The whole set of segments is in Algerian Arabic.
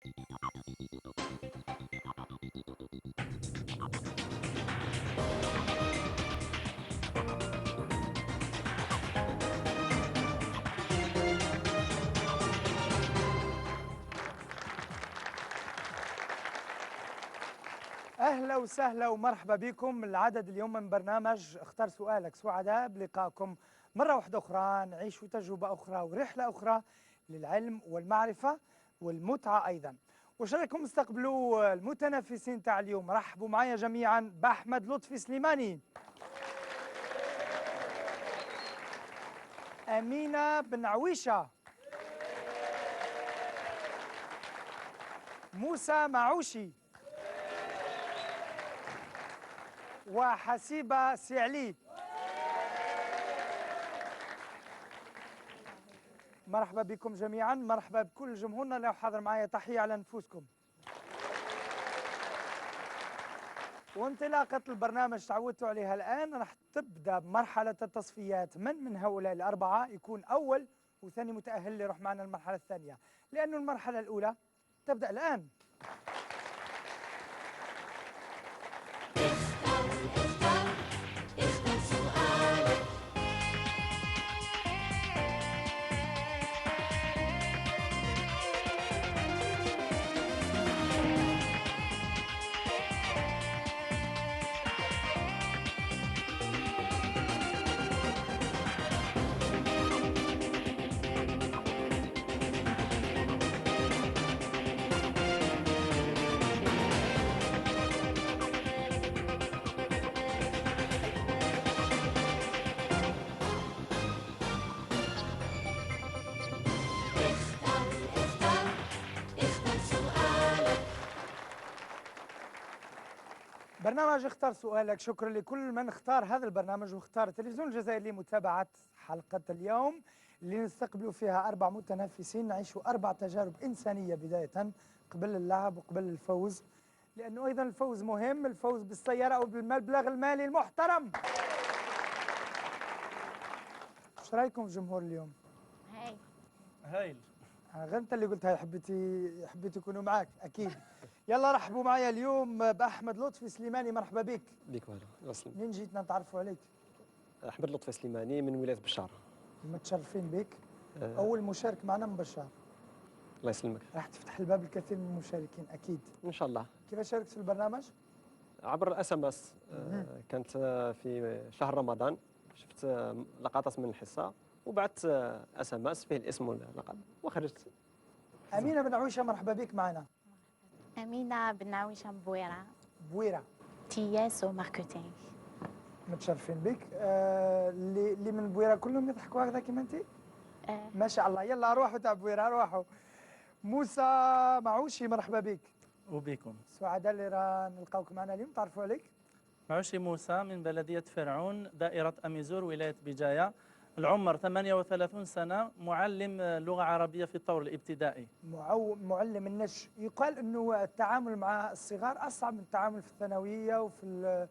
اهلا وسهلا ومرحبا بكم. العدد اليوم من برنامج اختار سؤالك، سعداء بلقائكم مرة واحدة اخرى، نعيش تجربه اخرى ورحله اخرى للعلم والمعرفة والمتعة ايضا. وش رايكم استقبلوا المتنافسين تاع اليوم؟ رحبوا معايا جميعا باحمد لطفي سليماني، امينه بن عويشه، موسى معوشي، وحسيبة سعلي. مرحبا بكم جميعا، مرحبا بكل جمهورنا اللي حاضر معايا. تحية على نفوسكم. وانطلاقة البرنامج تعودتوا عليها الآن، راح تبدأ بمرحلة التصفيات. من هؤلاء الأربعة يكون أول وثاني متأهل اللي يروح معنا المرحلة الثانية، لأنه المرحلة الأولى تبدأ الآن. برنامج اختار سؤالك، شكرا لكل من اختار هذا البرنامج واختار التلفزيون الجزائري لمتابعة حلقة اليوم اللي نستقبل فيها أربع متنافسين، نعيشوا أربع تجارب إنسانية بداية قبل اللعب وقبل الفوز، لأنه أيضا الفوز مهم، الفوز بالسيارة أو بالمبلغ المالي المحترم. ايش رأيكم في جمهور اليوم؟ هايل هايل. غير انت اللي قلت هاي، حبيتي يكونوا معاك اكيد. يلا رحبوا معايا اليوم باحمد لطفي سليماني، مرحبا بك. بك وهلا. الله. منين جيتنا نتعرفوا عليك؟ احمد لطفي سليماني من ولاية بشار. متشرفين بك. اول مشارك معنا من بشار. الله يسلمك. راح تفتح الباب الكثير من المشاركين اكيد. ان شاء الله. كيف شاركت في البرنامج؟ عبر ال SMS. كانت في شهر رمضان، شفت لقطات من الحصة وبعثت SMS فيه الاسم واللقب وخرجت. امينه بن عويشه مرحبا بك معنا. أمينة بن عويشة بويرة. بويرة. TS و marketing. متشرفين بك. اللي من بويرة كلهم يضحكوا هكذا كيما انت؟ ما شاء الله. يلا روحوا تاع بويرة روحوا. موسى معوشي مرحبا بك. وبكم. سعداء اللي راه نلقاوك معنا اليوم، تعرفوا عليك؟ معوشي موسى من بلدية فرعون، دائرة أميزور، ولاية بجاية. العمر 38 سنة، معلم لغة عربية في الطور الابتدائي. معلم النش. يقال أنه التعامل مع الصغار أصعب من التعامل في الثانوية وفي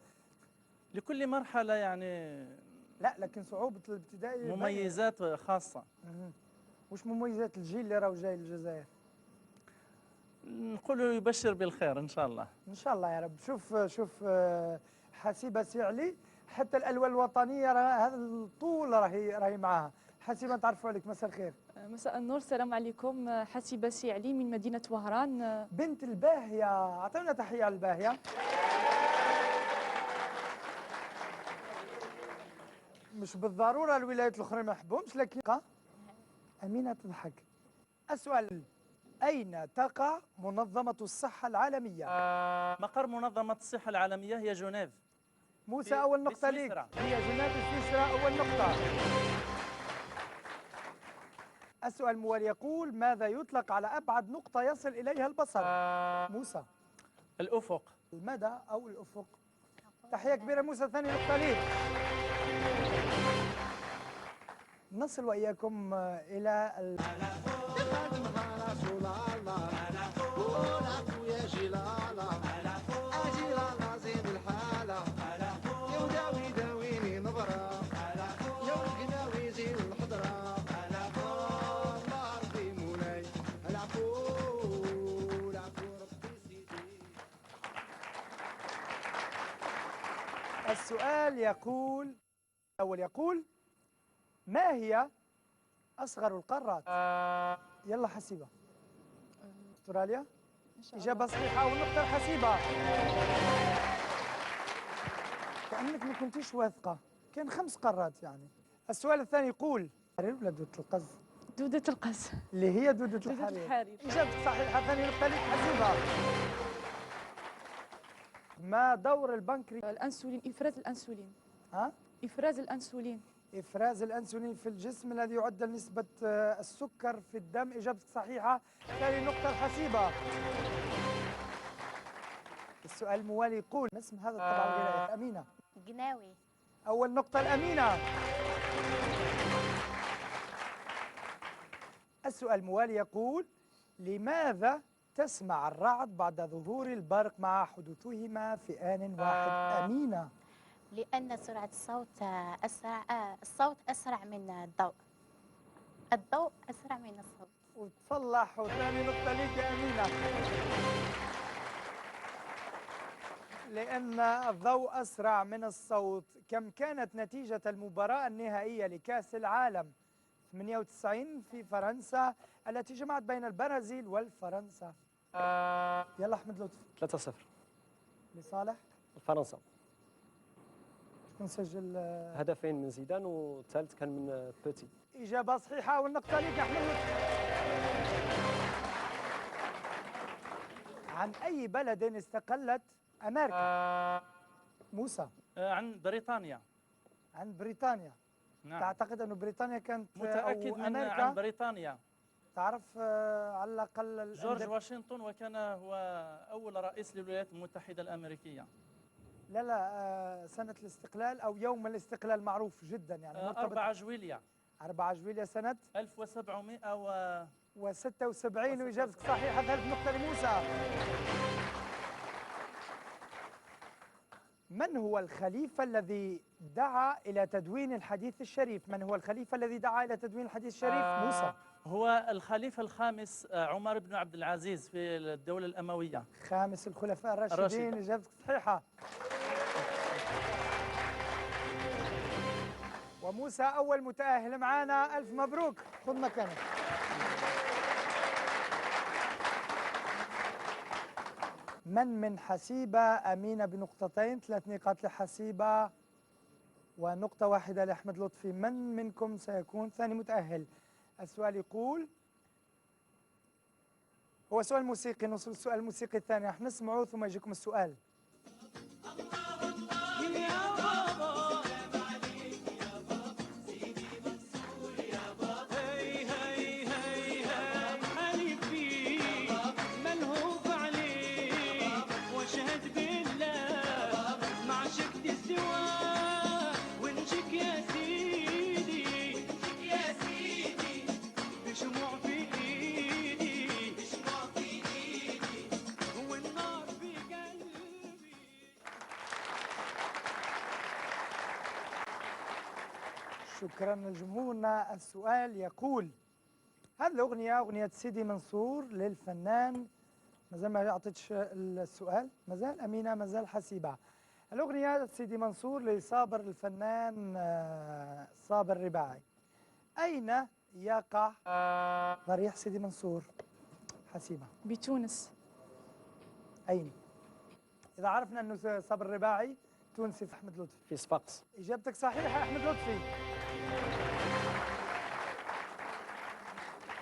لكل مرحلة يعني. لا لكن صعوبة الابتدائي مميزات خاصة. وش مميزات الجيل اللي راهو جاي للجزائر؟ نقولوا يبشر بالخير إن شاء الله. إن شاء الله يا رب. شوف شوف حسيبة سعلي، حتى الالوان الوطنية هذا الطول راهي معاها. حسيبه نتعرفوا عليك، مساء الخير. مساء النور، السلام عليكم. حسيبه سي من مدينة وهران. بنت الباهيه، اعطينا تحية على الباهيه. مش بالضرورة الولايات الاخرى ما يحبهمش، لكن امينه تضحك. السؤال: اين تقع منظمة الصحة العالمية؟ مقر منظمة الصحة العالمية هي جنيف. موسى أول نقطة ليك. هي جنيف سويسرا، أول نقطة. السؤال الموالي يقول: ماذا يطلق على أبعد نقطة يصل إليها البصر؟ موسى. الأفق. المدى أو الأفق. تحية كبيرة موسى، ثاني نقطة ليك. نصل وإياكم إلى السؤال يقول، الأول يقول: ما هي أصغر القارات؟ يلا حسيبة. أستراليا؟ إن شاء الله. إجابة صحيحة والنقطة الحسيبة. كأنك ما كنتيش واثقة، كان 5 قارات يعني. السؤال الثاني يقول: حرير ولا دودة القز؟ دودة القز. اللي هي دودة دودة الحرير. الحرير. إجابتك صحيحة، ثاني نقطة لك حسيبة. ما دور البنكرياس؟ الأنسولين، إفراز الأنسولين. ها؟ إفراز الأنسولين. إفراز الأنسولين في الجسم الذي يعدل نسبة السكر في الدم. إجابتك صحيحة، ثاني نقطة الحسيبة. السؤال الموالي يقول: ما اسم هذا الطبع الغذائي؟ أمينة. قناوي. أول نقطة الأمينة. السؤال الموالي يقول: لماذا تسمع الرعد بعد ظهور البرق مع حدوثهما في آن واحد؟ أمينة. لأن سرعة الصوت أسرع، الصوت أسرع من الضوء. الضوء أسرع من الصوت. وتصلح، وثاني نقطة لك يا أمينة. لأن الضوء أسرع من الصوت. كم كانت نتيجة المباراة النهائية لكأس العالم 98 في فرنسا التي جمعت بين البرازيل والفرنسا؟ يلا أحمد لطفي. 3-0 لصالح فرنسا. شكون سجل؟ هدفين من زيدان والثالث كان من بوتي. إجابة صحيحة والنقطة لك أحمد لطفي. عن أي بلد استقلت أمريكا؟ موسى. عن بريطانيا. عن بريطانيا. نعم. تعتقد أن بريطانيا كانت متأكد أو من أمريكا؟ عن بريطانيا. تعرف على الأقل جورج واشنطن، وكان هو أول رئيس للولايات المتحدة الأمريكية. لا لا، سنة الاستقلال أو يوم الاستقلال معروف جدا يعني. 4 جويلية. 4 جويلية سنة 1776. وإجابتك صحيحة، ثالث نقطة لموسى. من هو الخليفة الذي دعا إلى تدوين الحديث الشريف؟ من هو الخليفة الذي دعا إلى تدوين الحديث الشريف؟ موسى. هو الخليفة الخامس عمر بن عبد العزيز في الدولة الأموية. خامس الخلفاء الراشدين. إجابتك صحيحة. وموسى أول متأهل معانا، ألف مبروك، خذ مكانك. من حسيبة؟ أمينة بنقطتين، 3 نقاط لحسيبة ونقطة واحدة لأحمد لطفي. من منكم سيكون ثاني متأهل؟ السؤال يقول، هو سؤال موسيقي، نوصل للسؤال الموسيقي الثاني، راح نسمعه ثم يجيكم السؤال. شكرا لجمهورنا. السؤال يقول: هذه الأغنية أغنية سيدي منصور للفنان، مازال ما أعطيتش السؤال، مازال أمينة، مازال حسيبة. الأغنية سيدي منصور لصابر الفنان صابر الرباعي. أين يقع ضريح سيدي منصور؟ حسيبة. بتونس. أين؟ إذا عرفنا أنه صابر الرباعي تونسي. في أحمد لطفي. في صفاقس. إجابتك صحيحة أحمد لطفي.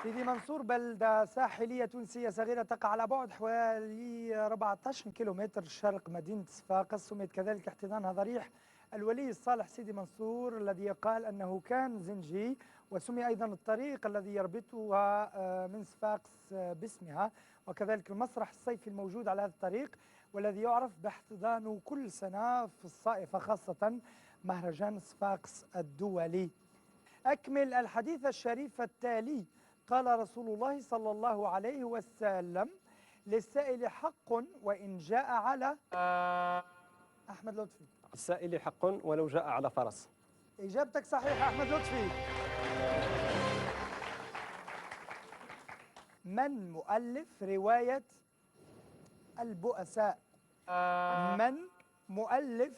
سيدي منصور بلدة ساحلية تونسية صغيرة تقع على بعد حوالي 14 كيلومتر شرق مدينة صفاقس. سميت كذلك احتضانها ضريح الولي الصالح سيدي منصور الذي يقال أنه كان زنجي، وسمي أيضا الطريق الذي يربطها من صفاقس باسمها، وكذلك المسرح الصيفي الموجود على هذا الطريق والذي يعرف باحتضانه كل سنة في الصائفة، خاصة مهرجان صفاقس الدولي. أكمل الحديث الشريف التالي: قال رسول الله صلى الله عليه وسلم: للسائل حق وإن جاء على. أحمد لطفي. السائل حق ولو جاء على فرس. إجابتك صحيحة أحمد لطفي. من مؤلف رواية البؤساء؟ من مؤلف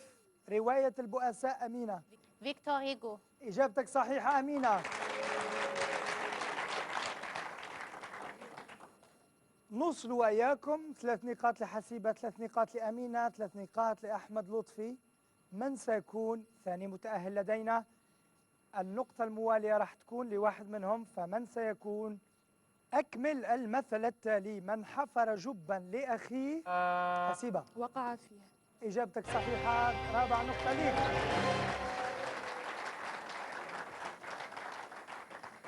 رواية البؤساء أمينة؟ فيكتور هيغو. إجابتك صحيحة أمينة. نوصل وإياكم 3 نقاط لحسيبة، 3 نقاط لأمينة، 3 نقاط لأحمد لطفي. من سيكون ثاني متأهل لدينا؟ النقطة الموالية راح تكون لواحد منهم، فمن سيكون؟ أكمل المثل التالي: من حفر جبا لأخيه. حسيبة. وقع فيه. إجابتك صحيحة، رابع نقطة ليك.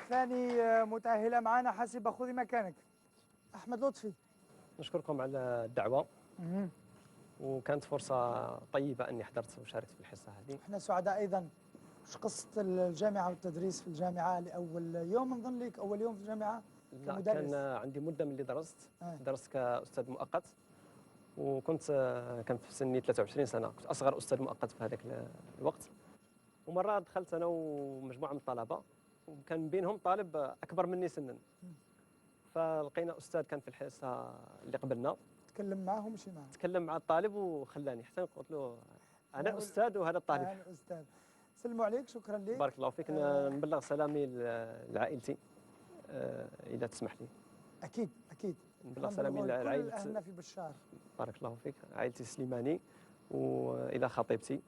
ثاني متأهلة معنا حسيبة، خذي مكانك. أحمد لطفي، نشكركم على الدعوة، وكانت فرصة طيبة أني حضرت وشاركت في الحصة هذه. احنا سعداء أيضا. ايش قصة الجامعة والتدريس في الجامعة لأول يوم؟ نظن لك أول يوم في الجامعة لا، كمدرس. كان عندي مدة من اللي درست. درست كأستاذ مؤقت، وكنت كان في سني 23 سنة، كنت أصغر أستاذ مؤقت في هذاك الوقت. ومرة دخلت أنا ومجموعة من الطلبة، وكان بينهم طالب أكبر مني سنا، فلقينا أستاذ كان في الحصة اللي قبلنا. تكلم معه ومشي معه. تكلم مع الطالب وخلاني حتى قلت له أنا أستاذ وهذا الطالب. أنا أستاذ. سلموا عليك، شكرا لك. بارك الله فيك. نبلغ سلامي لعائلتي إذا تسمح لي. أكيد أكيد. نبلغ سلامي لعائلة أهلنا في بشار. بارك الله فيك، عائلتي سليماني، وإلى خطيبتي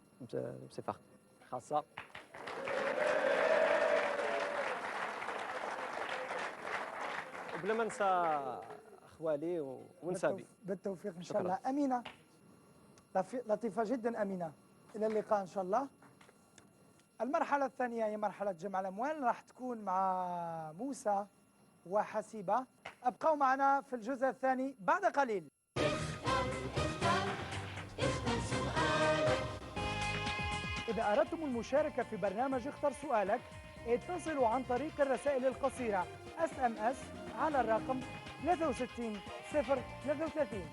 بصفة خاصة. وبلا ما ننسى أخوالي ونسابي. بالتوفيق إن شاء الله. أمينة لطيفة جدا أمينة، إلى اللقاء إن شاء الله. المرحلة الثانية هي مرحلة جمع الأموال، راح تكون مع موسى وحسيبة. أبقوا معنا في الجزء الثاني بعد قليل. إذا أردتم المشاركة في برنامج اختر سؤالك، اتصلوا عن طريق الرسائل القصيرة SMS على الرقم 63 0 33.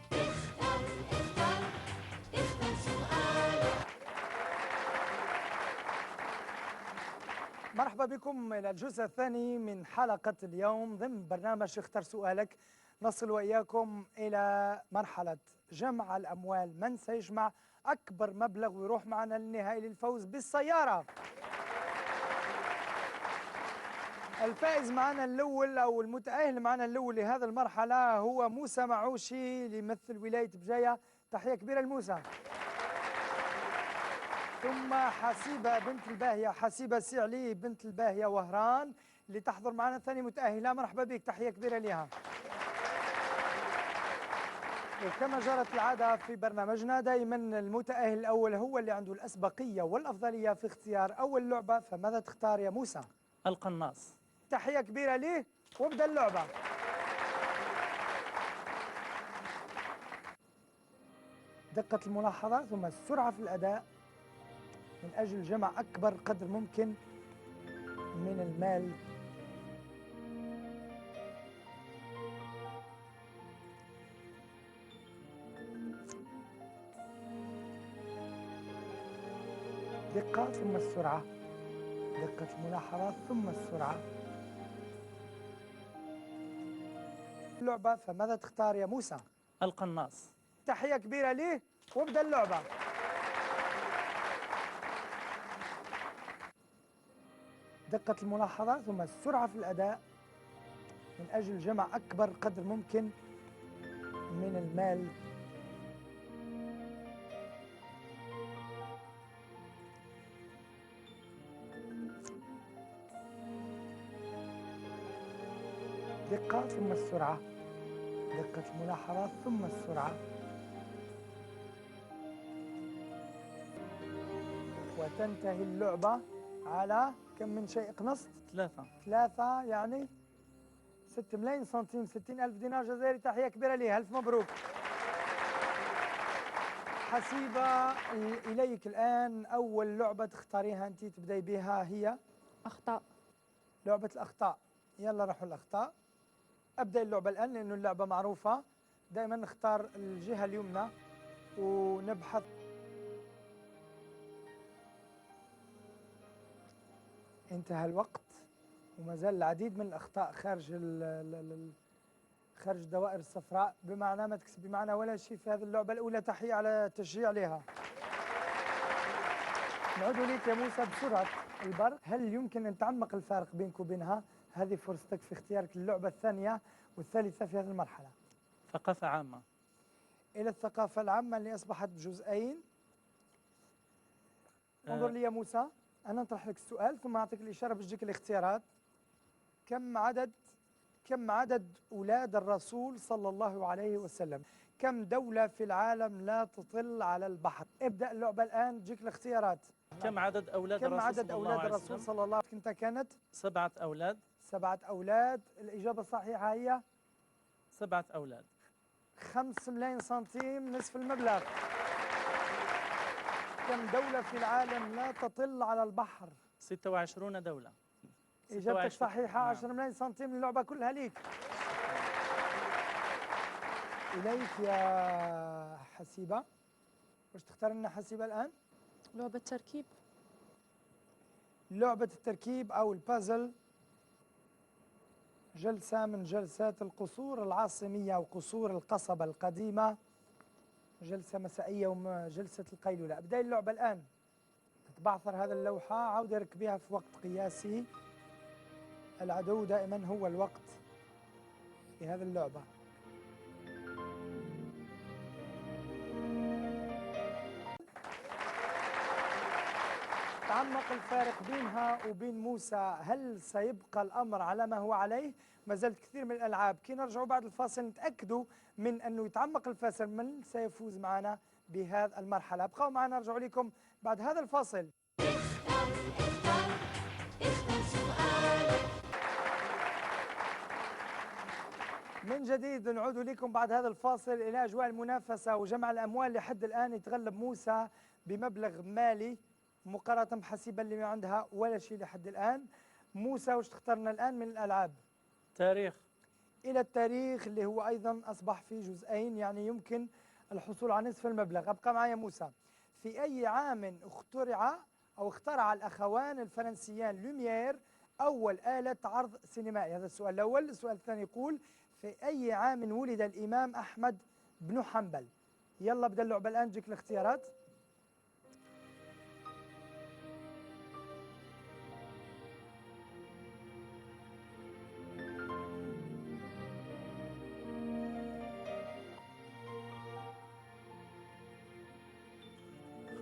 مرحبا بكم إلى الجزء الثاني من حلقة اليوم ضمن برنامج اختر سؤالك. نصل وإياكم إلى مرحلة جمع الأموال، من سيجمع أكبر مبلغ ويروح معنا للنهائي للفوز بالسيارة. الفائز معنا الأول أو المتأهل معنا الأول لهذا المرحلة هو موسى معوشي ليمثل ولاية بجاية. تحية كبيرة لموسى. ثم حسيبة بنت الباهية، حسيبة سعلي بنت الباهية وهران اللي تحضر معنا ثاني متأهلة، مرحبا بك، تحية كبيرة لها. وكما جرت العادة في برنامجنا دائما المتأهل الأول هو اللي عنده الأسبقية والأفضلية في اختيار أول لعبة، فماذا تختار يا موسى؟ القناص. تحية كبيرة ليه، وابدأ اللعبة. دقة الملاحظة ثم السرعة في الأداء من أجل جمع أكبر قدر ممكن من المال. دقة ثم السرعة، دقة الملاحظة ثم السرعة. اللعبة، فماذا تختار يا موسى؟ القناص. تحية كبيرة ليه، وابدأ اللعبة. دقة الملاحظة ثم السرعة في الأداء من أجل جمع أكبر قدر ممكن من المال. دقة ثم السرعة، دقة الملاحظة ثم السرعة. وتنتهي اللعبة على كم من شيء قنصت؟ 3. 3 يعني 6 ملايين سنتيم، 60,000 دينار جزائري. تحية كبيرة ليه، ألف مبروك. حسيبة، إليك الآن أول لعبة تختاريها أنت تبدأي بها هي أخطاء. لعبة الأخطاء. يلا نروحوا الأخطاء. أبدأ اللعبة الآن لأنه اللعبة معروفة، دائما نختار الجهة اليمنى ونبحث. انتهى الوقت وما زال العديد من الأخطاء خارج خارج الدوائر الصفراء، بمعنى ما تكسبي معنا ولا شيء في هذه اللعبة الأولى. تحية على التشجيع لها. نعود لك يا موسى بسرعة البرق، هل يمكن أن تعمق الفارق بينك وبينها؟ هذه فرصتك في اختيارك اللعبة الثانية والثالثة في هذه المرحلة. ثقافة عامة. إلى الثقافة العامة اللي أصبحت بجزئين. انظر لي يا موسى، أنا أطرح لك السؤال ثم أعطيك الإشارة باش تجيك الاختيارات. كم عدد أولاد الرسول صلى الله عليه وسلم؟ كم دولة في العالم لا تطل على البحر؟ ابدأ اللعبة الآن، تجيك الاختيارات. كم عدد أولاد كم الرسول عدد صلى الله أولاد عليه الرسول وسلم؟ صلى الله عليه وسلم؟ كانت 7 أولاد. 7 أولاد. الإجابة الصحيحة هي 7 أولاد. 5 ملايين سنتيم، نصف المبلغ. كم دولة في العالم لا تطل على البحر؟ 26 دولة. إجابتك 26. صحيحة. نعم. 10 ملايين سنتيم، اللعبة كلها ليك. إليك يا حسيبة، واش تختار لنا حسيبة الآن؟ لعبة تركيب. لعبة التركيب أو البازل، جلسة من جلسات القصور العاصمية وقصور القصبة القديمة، جلسة مسائية وجلسة القيلولة. ابدأي اللعبة الآن. تتبعثر هذا اللوحة، عاودي ركبيها في وقت قياسي. العدو دائما هو الوقت في هذه اللعبة. تعمق الفارق بينها وبين موسى، هل سيبقى الأمر على ما هو عليه؟ ما زالت كثير من الألعاب. كي نرجعوا بعد الفاصل نتأكدوا من أنه يتعمق الفاصل، من سيفوز معنا بهذا المرحلة. ابقوا معنا، نرجع لكم بعد هذا الفاصل. من جديد نعود لكم بعد هذا الفاصل إلى أجواء المنافسة وجمع الأموال. لحد الآن يتغلب موسى بمبلغ مالي مقارنة بحسيبة اللي ما عندها ولا شيء لحد الآن. موسى، وش تختارنا الآن من الألعاب؟ تاريخ. إلى التاريخ اللي هو أيضا أصبح في جزئين، يعني يمكن الحصول على نصف المبلغ. أبقى معي موسى. في أي عام اخترع أو اخترع الأخوان الفرنسيان لوميير أول آلة عرض سينمائي؟ هذا السؤال الأول. السؤال الثاني يقول في أي عام ولد الإمام أحمد بن حنبل؟ يلا بدأ اللعبة الآن، جيك الاختيارات.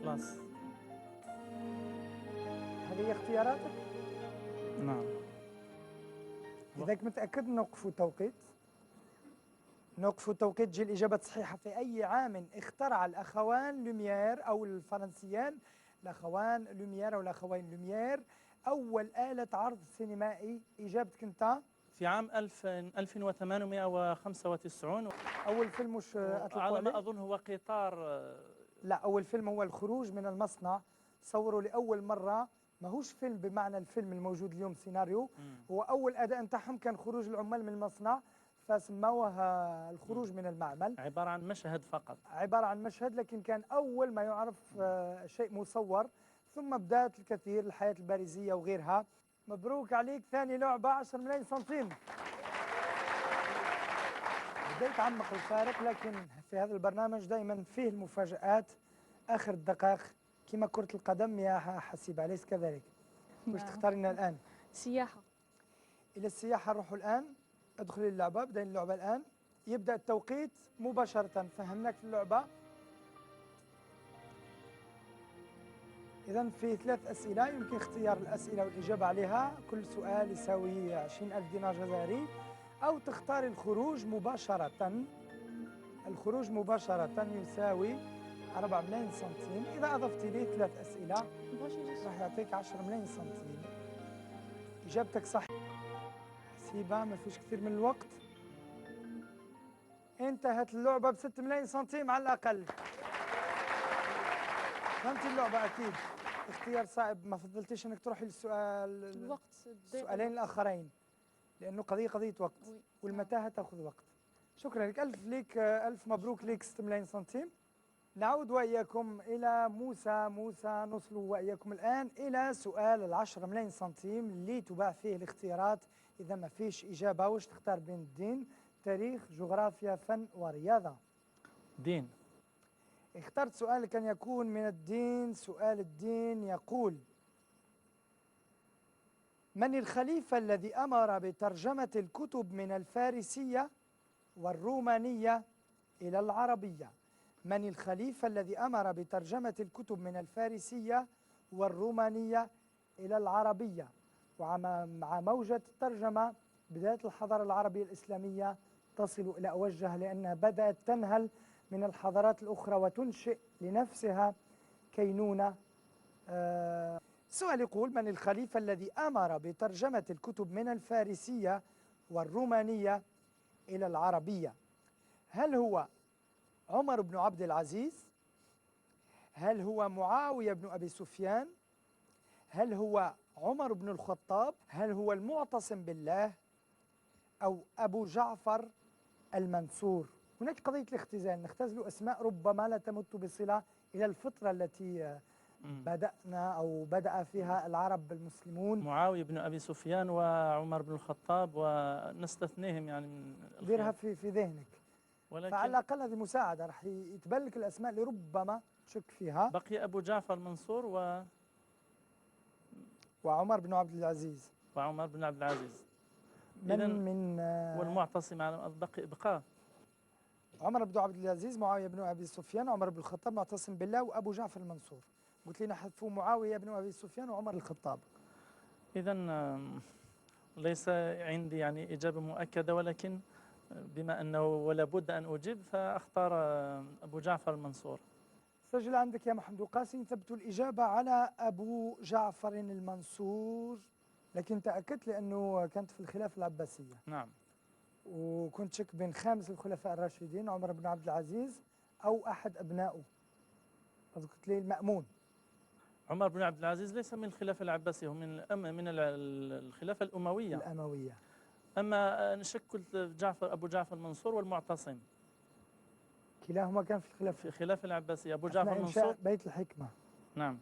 خلاص. هذه هي اختياراتك؟ نعم. إذا كنت متأكد نوقفوا التوقيت. نوقفوا التوقيت، تجي الإجابة الصحيحة. في أي عام اخترع الأخوان لوميير أو الفرنسيان، الأخوان لوميير أو الأخوين لوميير، أول آلة عرض سينمائي؟ إجابتك أنت؟ في عام 1895. أول فيلم مش أطلقوا على عليه؟ ما أظن هو قطار. لا، أول فيلم هو الخروج من المصنع، صوروا لأول مرة. ماهوش فيلم بمعنى الفيلم الموجود اليوم سيناريو، هو أول أداء نتاعهم كان خروج العمال من المصنع، فسموه الخروج من المعمل. عبارة عن مشهد فقط. عبارة عن مشهد، لكن كان أول ما يعرف شيء مصور، ثم بدأت الكثير الحياة الباريسية وغيرها. مبروك عليك ثاني لعبة، 10 ملايين سنتيم. بدأت يتعمق الفارق، لكن في هذا البرنامج دائما فيه المفاجآت آخر الدقائق كما كرة القدم يا حسيبة، أليس كذلك؟ واش تختار لنا الآن؟ سياحة. إلى السياحة نروحوا الآن. ادخلي اللعبة، بدأ اللعبة الآن. يبدأ التوقيت مباشرة، فهمناك في اللعبة. إذا في 3 أسئلة يمكن اختيار الأسئلة والإجابة عليها، كل سؤال يساوي 20,000 دينار جزائري، أو تختاري الخروج مباشرة. الخروج مباشرة يساوي 4 ملايين سنتيم. إذا أضفت لي 3 أسئلة راح يعطيك 10 ملايين سنتيم. إجابتك صح حسيبة، ما فيش كثير من الوقت. انتهت اللعبة ب6 ملايين سنتيم على الأقل. فهمتي اللعبة أكيد. اختيار صعب، ما فضلتيش أنك تروحي للسؤال الوقت، السؤالين الآخرين، لأنه قضية وقت والمتاهة تأخذ وقت. شكرا لك، ألف مبروك لك 6 ملايين سنتيم. نعود وإياكم إلى موسى. موسى، نوصل وإياكم الآن إلى سؤال 10 ملايين سنتيم اللي تباع فيه الاختيارات. إذا ما فيش إجابة، واش تختار بين الدين، تاريخ، جغرافيا، فن ورياضة؟ دين. اخترت سؤال كان يكون من الدين. سؤال الدين يقول: من الخليفة الذي أمر بترجمة الكتب من الفارسية والرومانية إلى العربية؟ من الخليفة الذي أمر بترجمة الكتب من الفارسية والرومانية إلى العربية؟ ومع موجة الترجمة بداية الحضارة العربية الإسلامية تصل إلى أوجها، لأنها بدأت تنهل من الحضارات الأخرى وتنشئ لنفسها كينونة. السؤال يقول: من الخليفة الذي أمر بترجمة الكتب من الفارسية والرومانية إلى العربية؟ هل هو عمر بن عبد العزيز؟ هل هو معاوية بن أبي سفيان؟ هل هو عمر بن الخطاب؟ هل هو المعتصم بالله أو أبو جعفر المنصور؟ هناك قضية الاختزال، نختزل أسماء ربما لا تمت بصلة إلى الفترة التي بدأنا أو بدأ فيها العرب المسلمون. معاوية بن أبي سفيان وعمر بن الخطاب ونستثنيهم يعني من ديرها في ذهنك، ولكن فعلى الأقل هذه مساعدة راح يتبلك الأسماء اللي ربما تشك فيها. بقي أبو جعفر المنصور وعمر بن عبد العزيز. وعمر بن عبد العزيز من والمعتصم على بقى عمر بن عبد العزيز، معاوية بن أبي سفيان، عمر بن الخطاب، معتصم بالله، وأبو جعفر المنصور. قلت لنا حذفوا معاوية بن أبي سفيان وعمر الخطاب. إذا ليس عندي يعني إجابة مؤكدة، ولكن بما أنه ولا بد أن أجيب فأختار أبو جعفر المنصور. سجل عندك يا محمد قاسم، ثبتوا الإجابة على أبو جعفر المنصور، لكن تأكدت لأنه كانت في الخلافة العباسية. نعم. وكنت شك بين خامس الخلفاء الراشدين عمر بن عبد العزيز أو أحد أبنائه، قلت لي المأمون. عمر بن عبد العزيز ليس من الخلافة العباسية، هو من الخلافة الأموية. الأموية. أما نشك قلت جعفر أبو جعفر المنصور والمعتصم، كلاهما كان في الخلافة، في الخلافة العباسية. أبو جعفر المنصور بيت الحكمة. نعم.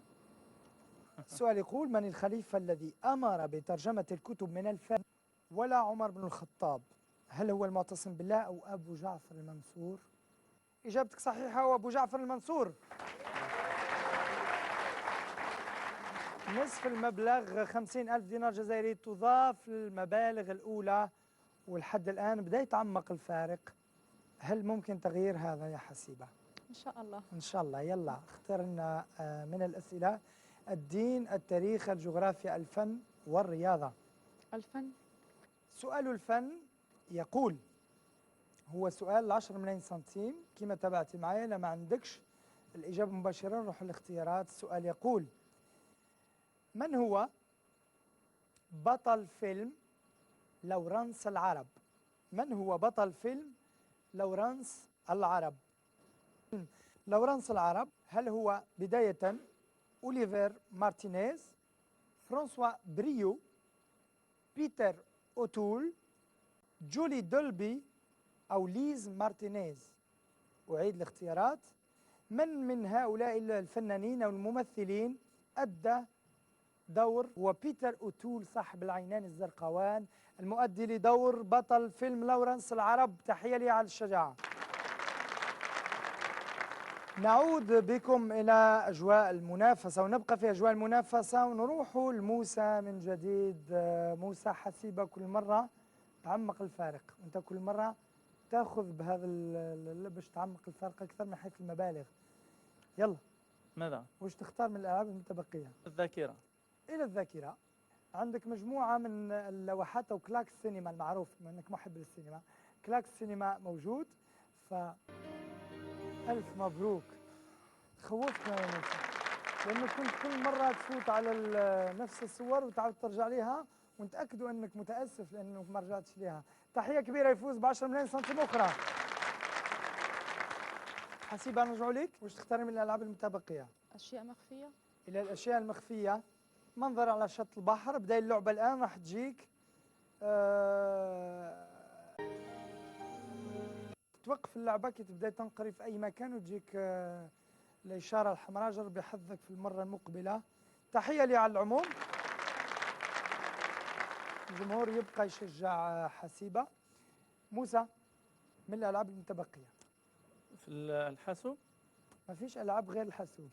السؤال يقول: من الخليفة الذي أمر بترجمة الكتب من الفارس ولا عمر بن الخطاب؟ هل هو المعتصم بالله أو أبو جعفر المنصور؟ إجابتك صحيحة، هو أبو جعفر المنصور. نصف المبلغ 50,000 دينار جزائري تضاف للمبالغ الأولى، والحد الآن بدأ يتعمق الفارق. هل ممكن تغيير هذا يا حسيبة؟ إن شاء الله. إن شاء الله. يلا اختر لنا من الأسئلة: الدين، التاريخ، الجغرافيا، الفن، والرياضة. الفن. سؤال الفن يقول، هو سؤال 10 ملايين سنتيم، كما تابعتي معايا لما عندكش الإجابة مباشرة نروح للاختيارات. السؤال يقول: من هو بطل فيلم لورانس العرب؟ من هو بطل فيلم لورانس العرب؟ لورانس العرب، هل هو بداية أوليفر مارتينيز، فرانسوا بريو، بيتر أوتول، جولي دولبي، أو ليز مارتينيز؟ أعيد الاختيارات: من هؤلاء الفنانين أو الممثلين أدى دور هو بيتر أوتول صاحب العينان الزرقاوان المؤدي لدور بطل فيلم لورانس العرب؟ تحية لي على الشجاعة. نعود بكم إلى أجواء المنافسة، ونبقى في أجواء المنافسة ونروح لموسى من جديد. موسى، حسيبة كل مرة تعمق الفارق، وانت كل مرة تاخذ بهذا باش تعمق الفارق أكثر من حيث المبالغ. يلا ماذا؟ واش تختار من الألعاب المتبقية؟ الذاكرة. إلى الذاكرة. عندك مجموعة من اللوحات أو كلاكس السينما المعروف، بما أنك محب للسينما، كلاكس السينما موجود. ف ألف مبروك. خوفتنا يا موسى، لأنه كنت كل مرة تفوت على نفس الصور وتعاود ترجع ليها، ونتأكدوا أنك متأسف لأنه ما رجعتش ليها. تحية كبيرة، يفوز ب 10 ملايين سنتيم أخرى. حسيبة نرجعوا لك، واش تختاري من الألعاب المتبقية؟ أشياء مخفية. إلى الأشياء المخفية. منظر على شط البحر. بداية اللعبة الآن راح تجيك توقف اللعبة كي تبداي تنقري في أي مكان وتجيك الإشارة الحمراء. جربي حظك في المرة المقبلة. تحية لي على العموم. الجمهور يبقى يشجع حسيبة. موسى، من الألعاب المتبقية؟ في الحاسوب. ما فيش العاب غير الحاسوب.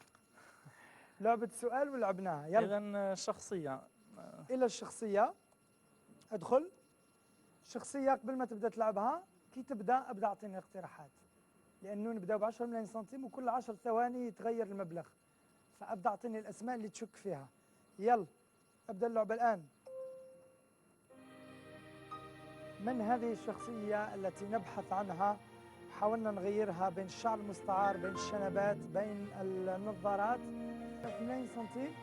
لعبه سؤال ولعبناها. يلا اذا شخصية. الى الشخصية. ادخل شخصية. قبل ما تبدا تلعبها، كي تبدا ابدا اعطيني اقتراحات، لانه نبداو ب 10 ملايين سنتيم وكل 10 ثواني يتغير المبلغ، فابدا اعطيني الاسماء اللي تشك فيها. يلا ابدا اللعبة الان. من هذه الشخصية التي نبحث عنها؟ حاولنا نغيرها بين الشعر المستعار، بين الشنبات، بين النظارات. 2 سنتيم،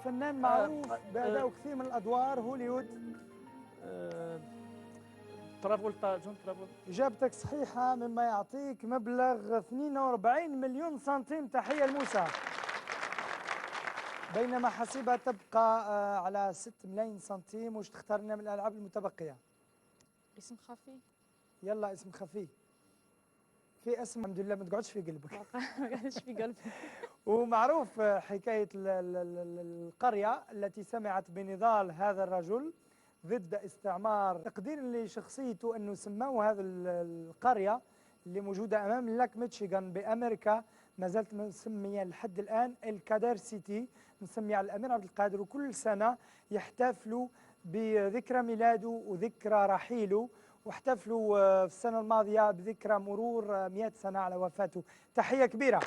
فنان معروف بأداء كثير من الأدوار، هوليوود. ترافولتا، جون ترافولتا. إجابتك صحيحة، مما يعطيك مبلغ 42 مليون سنتيم. تحية لموسى. بينما حسيبة تبقى على 6 ملايين سنتيم. وش تختار لنا من الألعاب المتبقية؟ اسم خفي. يلا اسم خفي. في اسم الحمد لله ما تقعدش في قلبك. ما قعدش في قلبي. ومعروف حكاية القرية التي سمعت بنضال هذا الرجل ضد استعمار، تقديرا لشخصيته أنه سموه هذا القرية اللي موجودة أمام Lake ميشيغان بأمريكا، ما زالت مسمية لحد الآن الكادر City، مسمية على الأمير عبد القادر، وكل سنة يحتفلوا بذكرى ميلاده وذكرى رحيله، واحتفلوا في السنة الماضية بذكرى مرور 100 سنة على وفاته. تحية كبيرة.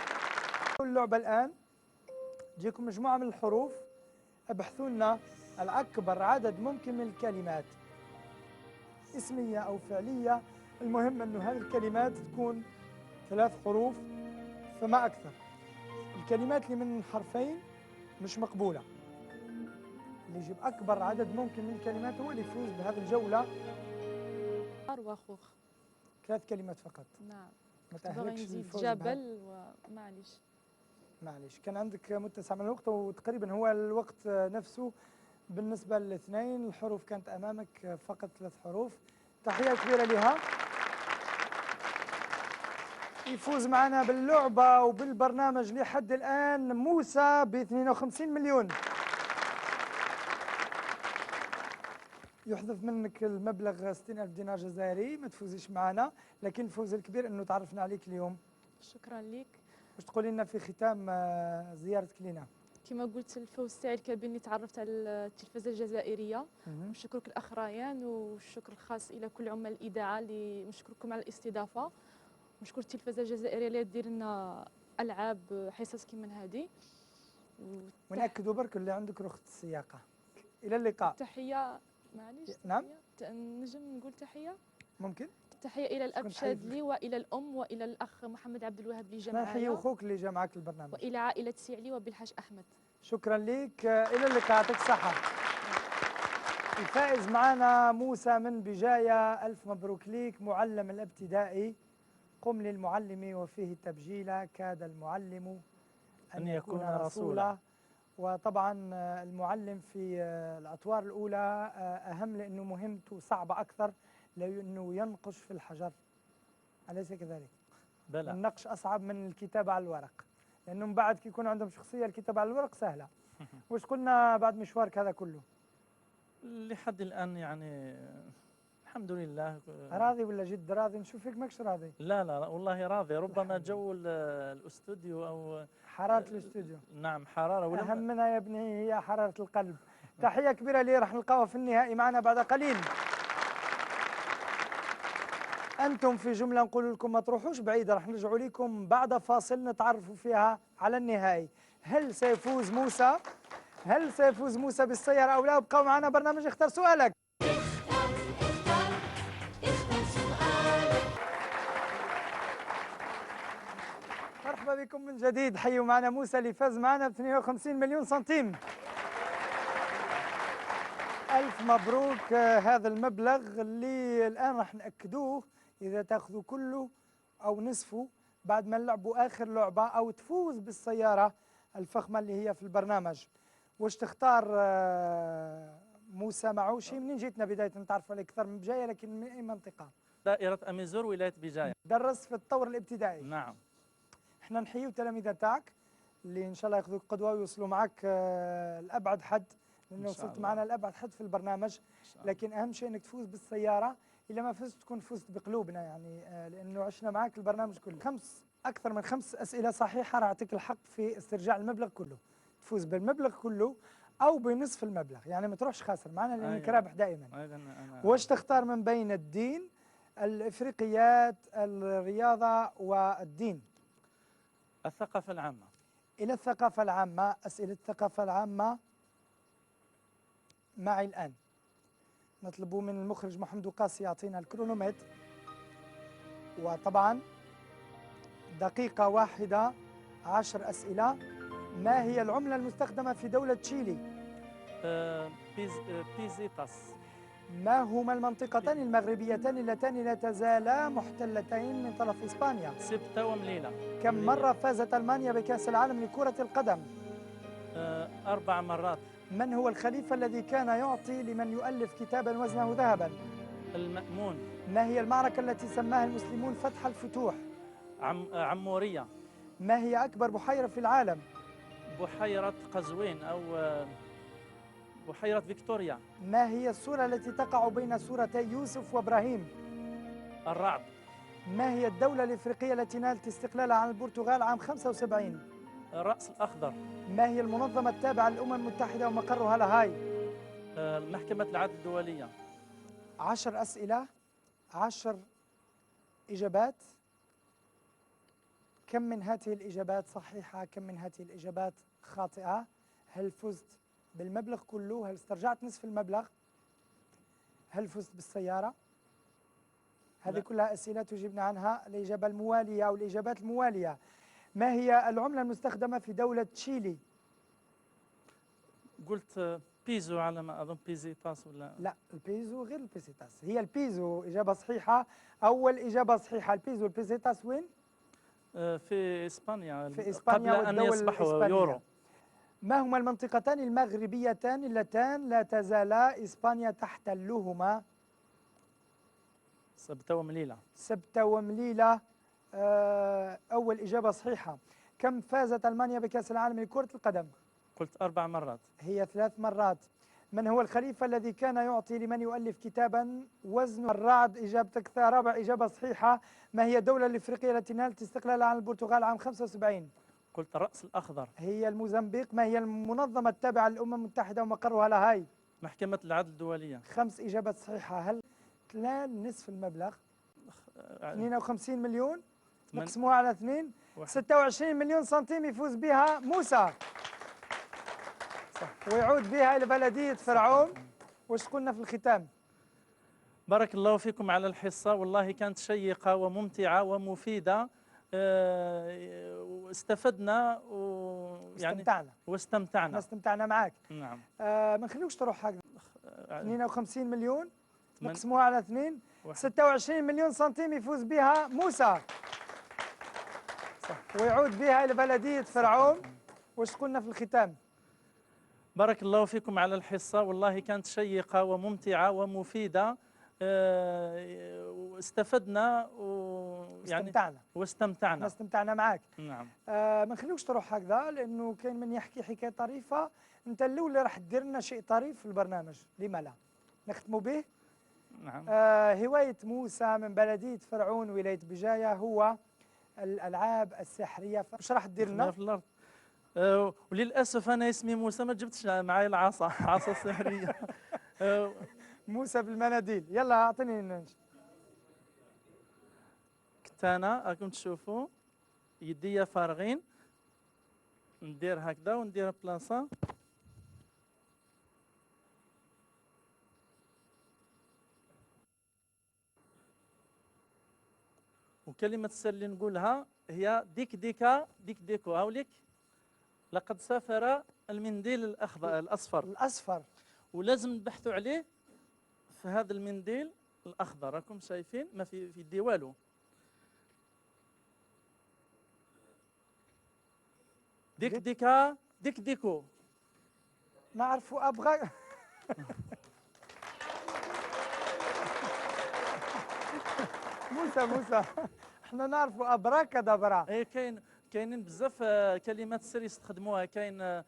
اللعبة الآن تجيكم مجموعة من الحروف، ابحثوا لنا الأكبر عدد ممكن من الكلمات، اسمية أو فعلية، المهم أنه هذه الكلمات تكون 3 حروف فما أكثر. الكلمات اللي من حرفين مش مقبولة. اللي يجيب أكبر عدد ممكن من الكلمات هو اللي يفوز بهذه الجولة. وخوخ. 3 كلمات فقط. نعم. ما تأهلكش للفوز. جبل ومعليش. معليش، كان عندك متسع من الوقت، وتقريبا هو الوقت نفسه بالنسبة للاثنين. الحروف كانت أمامك فقط 3 حروف. تحية كبيرة لها. يفوز معنا باللعبة وبالبرنامج لحد الآن موسى ب 52 مليون. يحذف منك المبلغ 60,000 دينار جزائري، ما تفوزيش معنا، لكن الفوز الكبير أنه تعرفنا عليك اليوم. شكرا لك. واش تقولي لنا في ختام زيارتك لنا؟ كما قلت الفوز تاعي الكبير اني تعرفت على التلفزة الجزائرية. نشكرك الاخ ريان، والشكر الخاص الى كل عمال الاذاعة اللي نشكركم على الاستضافة، ونشكر التلفزة الجزائرية اللي دير لنا العاب حصص كيما هذه. وناكدوا برك اللي عندك رخصه السياقه. الى اللقاء. تحية، معليش. نعم، نجم نقول تحية؟ ممكن. تحية الى الاب شادلي والى الام والى الاخ محمد عبد الوهاب اللي جا معايا. نحيي اخوك اللي جا معاك البرنامج، والى عائلة سيعلي وبالحاج احمد. شكرا لك، الى اللقاء، يعطيك الصحة. الفائز معنا موسى من بجاية، الف مبروك ليك، معلم الابتدائي. قم للمعلم وفيه تبجيلا، كاد المعلم ان يكون رسولا. وطبعا المعلم في الاطوار الاولى اهم، لانه مهمته صعبة اكثر، لأنه ينقش في الحجر، أليس كذلك؟ بلى. النقش أصعب من الكتابة على الورق، لأنه من بعد كي يكون عندهم شخصية الكتابة على الورق سهلة. واش قلنا بعد مشوارك هذا كله؟ لحد الآن يعني الحمد لله. راضي ولا جد راضي؟ نشوف فيك ماكش راضي. لا لا والله راضي. ربما جو الاستوديو أو حرارة الاستوديو. نعم، حرارة. أهم منها يا ابني هي حرارة القلب. تحية كبيرة لي، راح نلقاوها في النهائي معنا بعد قليل. أنتم في جملة نقول لكم ما تروحوش بعيد، راح نرجعوا لكم بعد فاصل نتعرفوا فيها على النهائي. هل سيفوز موسى؟ هل سيفوز موسى بالسيارة أو لا؟ ابقوا معنا، برنامج اختار سؤالك. اختار اختار اختار سؤالك. مرحبا بكم من جديد. حيوا معنا موسى اللي فاز معنا ب 52 مليون سنتيم. ألف مبروك هذا المبلغ اللي الآن راح نأكدوه إذا تأخذوا كله أو نصفه بعد ما نلعبوا آخر لعبة أو تفوز بالسيارة الفخمة اللي هي في البرنامج. واش تختار موسى معوشي؟ منين جيتنا بداية نتعرفوا عليك أكثر من بجاية، لكن من أي منطقة؟ دائرة أميزور، ولاية بجاية. درس في الطور الابتدائي. نعم. احنا نحيوا التلاميذ تاعك اللي إن شاء الله ياخذوك قدوة ويوصلوا معك لأبعد حد، لأنه وصلت معنا لأبعد حد في البرنامج. لكن أهم شيء أنك تفوز بالسيارة، إذا ما فزت تكون فزت بقلوبنا يعني، لأنه عشنا معك البرنامج كله. 5 اكثر من 5 اسئلة صحيحه راح اعطيك الحق في استرجاع المبلغ كله، تفوز بالمبلغ كله او بنصف المبلغ، يعني ما تروحش خاسر معنا لانك أيوة. رابح دائما. ايضا انا واش تختار من بين الدين، الافريقيات، الرياضة والدين؟ الثقافة العامة. الى الثقافة العامة، اسئلة الثقافة العامة معي الان. نطلب من المخرج محمد وقاسي يعطينا الكرونومتر، وطبعا دقيقة واحدة 10 أسئلة. ما هي العملة المستخدمة في دولة تشيلي؟ بيزيتاس. ما هما المنطقتان المغربيتان اللتان لا تزالا محتلتين من طرف إسبانيا؟ سبتة ومليلة. كم مرة فازت ألمانيا بكأس العالم لكرة القدم؟ 4 مرات. من هو الخليفة الذي كان يعطي لمن يؤلف كتابا وزنه ذهبا؟ المأمون. ما هي المعركة التي سماها المسلمون فتح الفتوح؟ عمورية. ما هي أكبر بحيرة في العالم؟ بحيرة قزوين أو بحيرة فيكتوريا. ما هي السورة التي تقع بين سورتي يوسف وإبراهيم؟ الرعد. ما هي الدولة الإفريقية التي نالت استقلالها عن البرتغال عام 75؟ الرأس الأخضر. ما هي المنظمة التابعة للأمم المتحدة ومقرها لاهاي؟ محكمة العدل الدولية. 10 أسئلة، 10 إجابات. كم من هذه الإجابات صحيحة؟ كم من هذه الإجابات خاطئة؟ هل فزت بالمبلغ كله؟ هل استرجعت نصف المبلغ؟ هل فزت بالسيارة؟ هذه كلها أسئلة تجيبنا عنها الإجابة الموالية أو الإجابات الموالية. ما هي العملة المستخدمة في دولة تشيلي؟ قلت بيزو على ما أظن، بيزيتاس ولا؟ لا، البيزو غير البيزيتاس، هي البيزو. إجابة صحيحة، أول إجابة صحيحة. البيزو والبيزيتاس وين؟ في إسبانيا. في إسبانيا قبل أن يصبحوا يورو. ما هما المنطقتان المغربيتان اللتان لا تزالا إسبانيا تحتلهما؟ سبتة ومليلة. سبتة ومليلة، أول إجابة صحيحة. كم فازت ألمانيا بكأس العالم لكرة القدم؟ قلت 4 مرات. هي 3 مرات. من هو الخليفة الذي كان يعطي لمن يؤلف كتابا وزن الرعد؟ إجابتك رابع إجابة صحيحة. ما هي الدولة الإفريقية التي نالت استقلالها عن البرتغال عام 75؟ قلت الرأس الأخضر. هي الموزمبيق. ما هي المنظمة التابعة للأمم المتحدة ومقرها لاهاي؟ محكمة العدل الدولية. 5 إجابات صحيحة. هل تنال نصف المبلغ؟ 52 مليون نقسموها على 2، 26 مليون سنتيم يفوز بها موسى. صح. ويعود بها إلى بلدية فرعون. واش قلنا في الختام؟ بارك الله فيكم على الحصة، والله كانت شيقة وممتعة ومفيدة. استفدنا واستمتعنا. واستمتعنا. استمتعنا معاك. نعم. ما نخليوش تروح هكذا. 52 مليون نقسموها على 2، 26 مليون سنتيم يفوز بها موسى. صح. ويعود بها إلى بلدية فرعون. واش قلنا في الختام؟ بارك الله فيكم على الحصة، والله كانت شيقة وممتعة ومفيدة. استفدنا واستمتعنا. واستمتعنا. استمتعنا معاك. نعم. ما نخليوش تروح هكذا، لأنه كاين من يحكي حكاية طريفة. أنت الأول اللي راح دير لنا شيء طريف في البرنامج، لما لا؟ نختموا به. نعم. هواية موسى من بلدية فرعون ولاية بجاية هو الألعاب السحرية. واش راح دير لنا؟ في الأرض. وللأسف أنا اسمي موسى ما جبتش معايا العصا، عصا سحرية. موسى بالمناديل. يلا أعطيني. كتانة راكم تشوفوا يديا فارغين، ندير هكذا وندير بلاصة. وكلمة السر اللي نقولها هي ديك ديكا ديك ديكو. هاوليك لقد سافر المنديل الأخضر الأصفر. الأصفر. ولازم نبحثوا عليه في هذا المنديل الأخضر. راكم شايفين ما في يدي والو. ديك ديكا ديك ديكو. نعرفوا أبغى. موسى موسى احنا نعرفوا أبراكادابرا. اي كاينين بزاف كلمات السر يستخدموها. كاين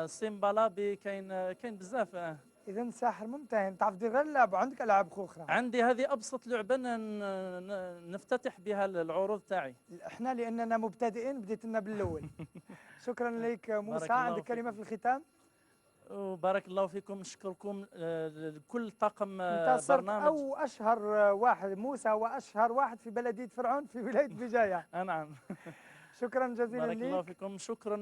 سيمبالابي، كاين بزاف. اذا ساحر ممتهن، تعرف دير غير اللعب، عندك العاب اخرى؟ عندي هذه ابسط لعبه نفتتح بها العروض تاعي. احنا لاننا مبتدئين بديت لنا بالاول. شكرا لك موسى. الله عندك كلمة فيكم. في الختام؟ وبارك الله فيكم، نشكركم لكل طاقم انت صرت برنامج. او اشهر واحد، موسى هو اشهر واحد في بلديه فرعون في ولاية بجاية. نعم. شكرا جزيلا بارك الله لك. فيكم، شكرا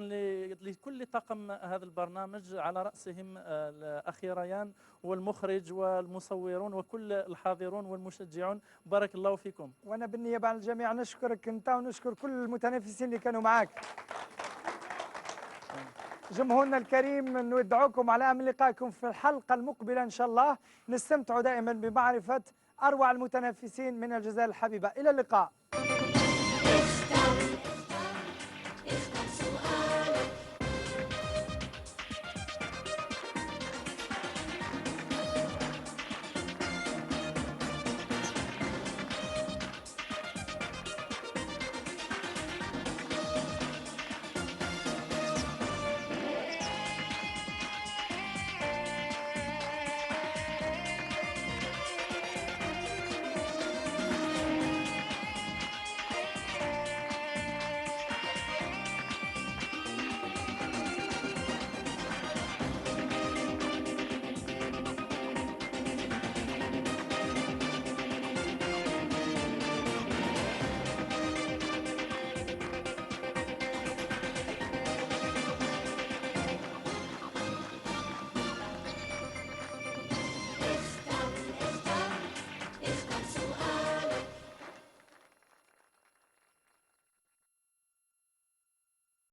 لكل طاقم هذا البرنامج، على رأسهم الأخي ريان والمخرج والمصورون وكل الحاضرون والمشجعون، بارك الله فيكم. وانا بالنيابة عن الجميع نشكرك انت ونشكر كل المتنافسين اللي كانوا معك. جمهورنا الكريم، نودعكم على امل لقائكم في الحلقة المقبلة ان شاء الله، نستمتع دائما بمعرفة اروع المتنافسين من الجزائر الحبيبة. الى اللقاء.